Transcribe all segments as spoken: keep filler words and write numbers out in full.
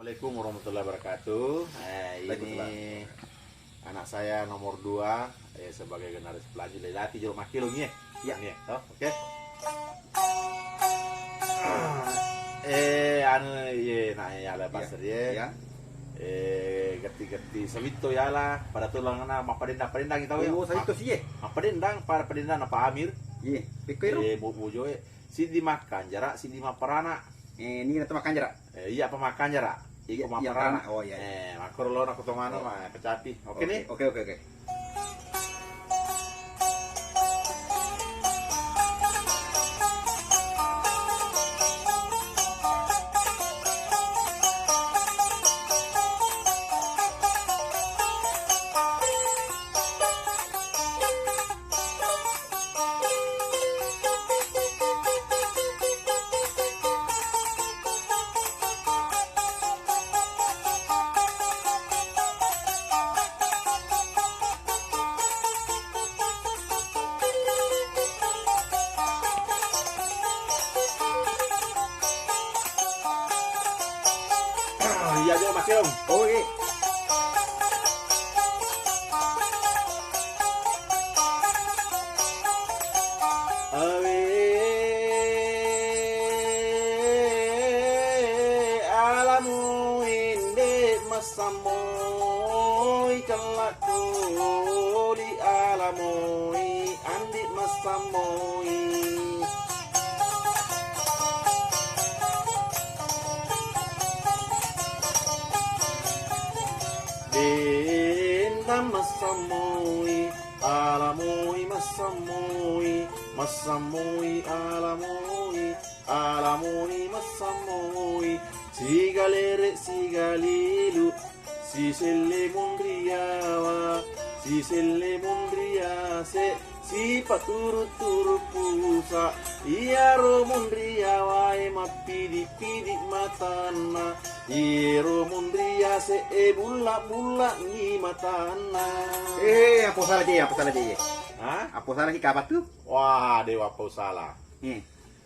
Assalamualaikum warahmatullahi wabarakatuh. Eh, ini anak saya nomor dua, eh, sebagai generasi pelanjut. Lelaki jeruk makilung, ye. Iya. Ini, toh, oke. Eh, anu, ye, nah, ya, lah, Pasar, ye. Iya. Eh, getti-getti sawitto, ya, lah. Pada tulangna, mappadendang-padendang, tau, ya? Oh, sawitto, si, ye. Mappadendang, pada padendang, apa Amir? Iya. Pekko, ero? Eh, bu-, bujo, eh. Siddi makkanjara, siddi mapparana. Eh, ni na to makkanjara? Eh, iya, apa makkanjara? Iko iya, iya, mapparana. Mapparana. Oh, iya, iya. Eh, makkoro lo nako to mano, oh, ma kecapi. Oke, oke, ni? Oke, oke, oke. Iya, aja, Mas Yong. Oh, iya. Awe, alamui nde massamoi, kella tuli alamui andi massamoi. Denda massamoi, alamoi massamoi, massamoi alamoi, alamoi massamoi, sigalere sigalilu, siselle munriawa, siselle munriase, sipaturu-turu pusa, iyaro munriawae mappidi-pidi matanna, iyero munriase e bulla-bulla ni matanna. Eh, apa salah je, apa salah je? Hah? Apa salah ki kapattu? Wah, dewa apa salah. Hmm.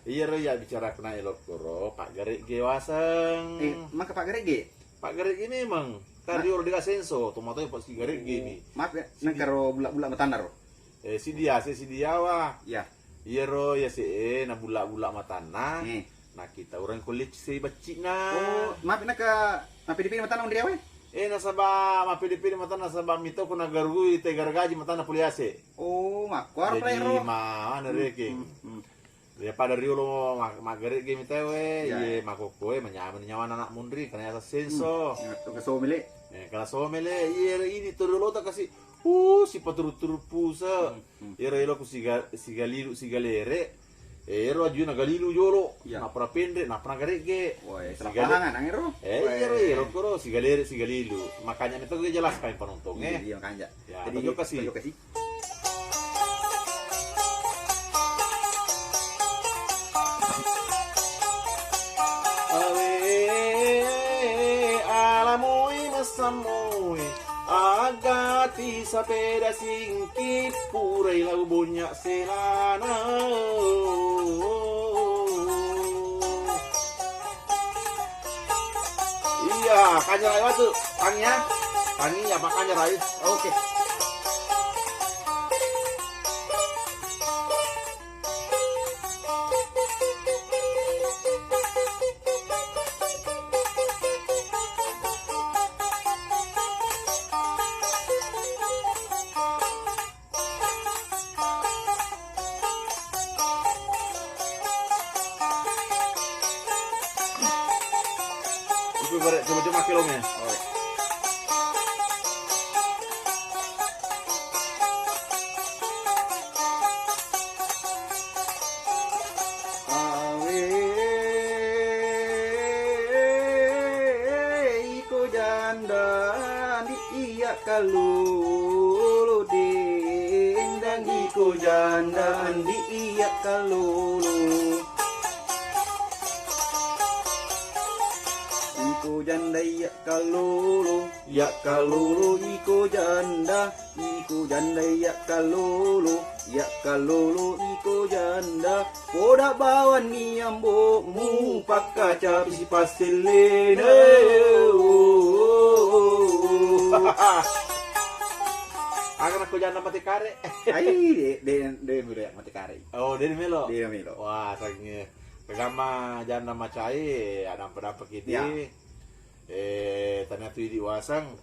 Iyaro iya bicara kena elokkoro, Pak Garegge waseng. Eh, maka Pak Garegge? Pak Garegge memang. Kan riolo dega senso, tomatoi Pak si Garegge ni. Maaf ya, nengkaro bulla-bulla matanna ro. Eh, sidia, se sidiawa. Ya. Iyaro ya se e na bulla-bulla matanna. Hmm. Na kita orang kulit se baccina. Oh, maaf naka mapede-pede matanna unriawe? Eh, nasaba mapede-pede matanna nasaba mito ko nagarui te garagaji matanna poliase. Oh, makkuaro. Jadi, ma anu reke. Hmm, hmm, hmm. Daripada riolo ma-, maggaregge mi tauwe, iya, iye makokkoe manyameng nyawana anak munri, karena yaseng senso. Hmm. Iya, to ke somele. Eh, kala somele, iye ini to riolota kasi, uh, sipaturu-turu pusa. Hmm, hmm. Iyero eloku siga-, sigalilu, sigalere. Eh, ero ajuna galilu jolo. Iya. Nappa penre, nappa garegge. Woi, salah paham nang ero. Eh, iyero, iyero koro sigalere, sigalilu. Makanya itu gue jelaskan penonton, eh. Iya, iya, makanya. Ya, jadi, tojokka si. Tojokka si. Awe, alamoi massamoi, agati sapeda singki, purai lau bonnya selana. Iya, kanyarai watu. Tangi ya. Tangi ya, makanya rai. Oke. Itu bare coba-coba kelongnya. Oh. Awe, iko janda andi iya kalulu, dendang iko janda andi iya kalulu. Iko janda iya kalulu, iya kalulu iko janda. Iko janda iya kalulu, iya kalulu iko janda. Poda bawanni ambokmu pakkacapi sipassellena. Ko janda mate kare. Ai, de, de, de melo ya mate kare. Oh, de melo. De melo. Wah, sange. Kegama janda macai, ada apa-apa kidi. Ya. Eh, tanya tu idi wasang.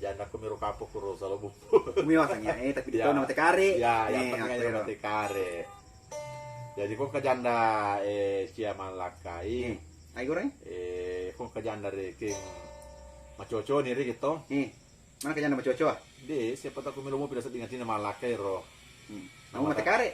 Janda ko miro kapo kuro salo bumbu. Kumi wasang ya, eh, tapi di tona mate kare. Ya, yang penting aja mate kare. Jadi ko ke janda, eh, cia malakkai. Eh, ai goreng? Eh, ko ke janda re king macoco ni re gitu. Eh. Mana kajanda macoco ah? De, siapa tahu kumelo mopi rasa dengan tina malakkai ro. Hmm. Namu mate kare?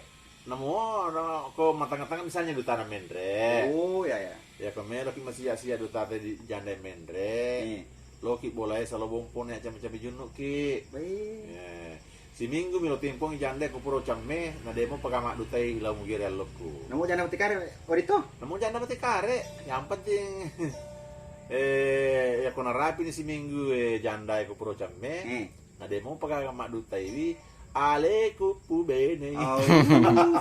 Namu, no, ko matang-matang misalnya dutana menre. Oh, ya, ya. Ya, ko melo ki masia-sia dutata di janda menre. Hmm. Lo ki bolai salo bompone cabe-cabe junnu ki. Baik. Ya. Siminggu milo tempong janda ko puro camme, na demo pagama dutai lau mugere allokku. Namu janda mate kare, orito? Namu janda mate kare, yang penting Eh, ya ko narapi ni siminggu, eh, janda e ko puro camme. Hmm. Na demo paga maddutaiwi, aleku pubene. Oh,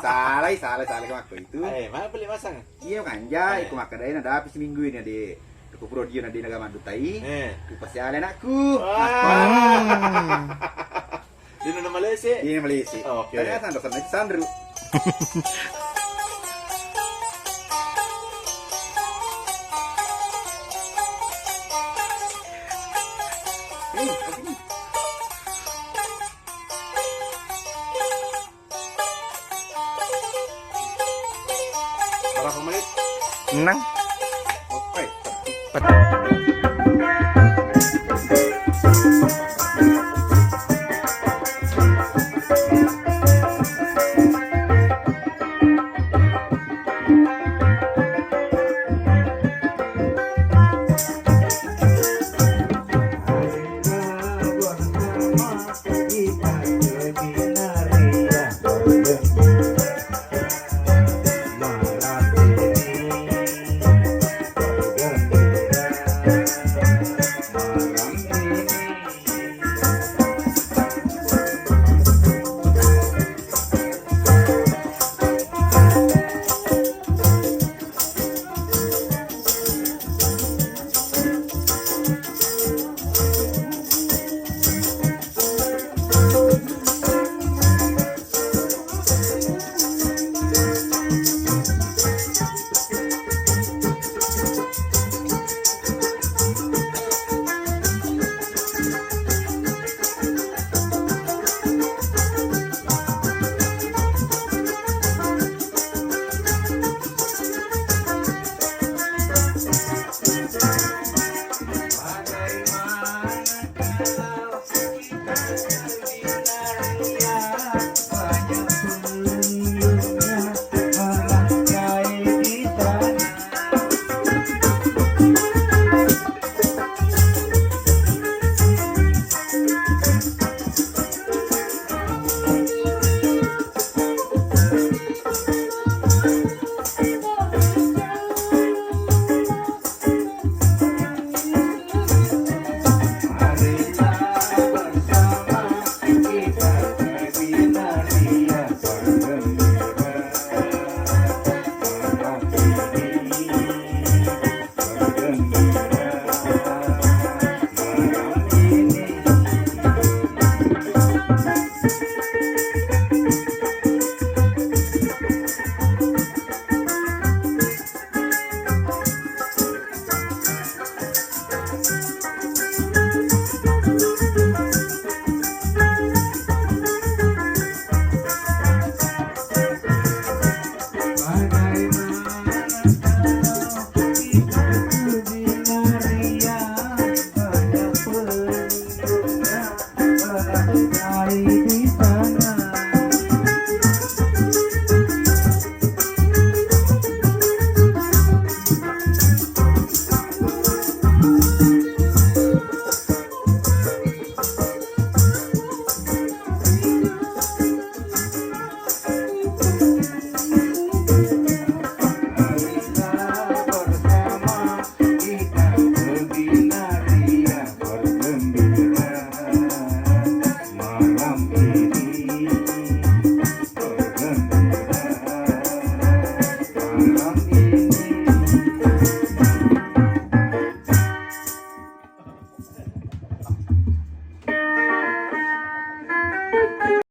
salai, salai, salai makko itu. Eh, mana beli masang? Iya kanja, eh. Iko makkadai na dapi siminggu ini ade. Ko puro dio na de naga maddutai. Eh. Ku pasi ale anakku. Wah. Hmm. Dino na malese? Dino na malese. Oke. Tanya sandro, sandro, sandro. Berapa menit? Enam. Oke. Pet-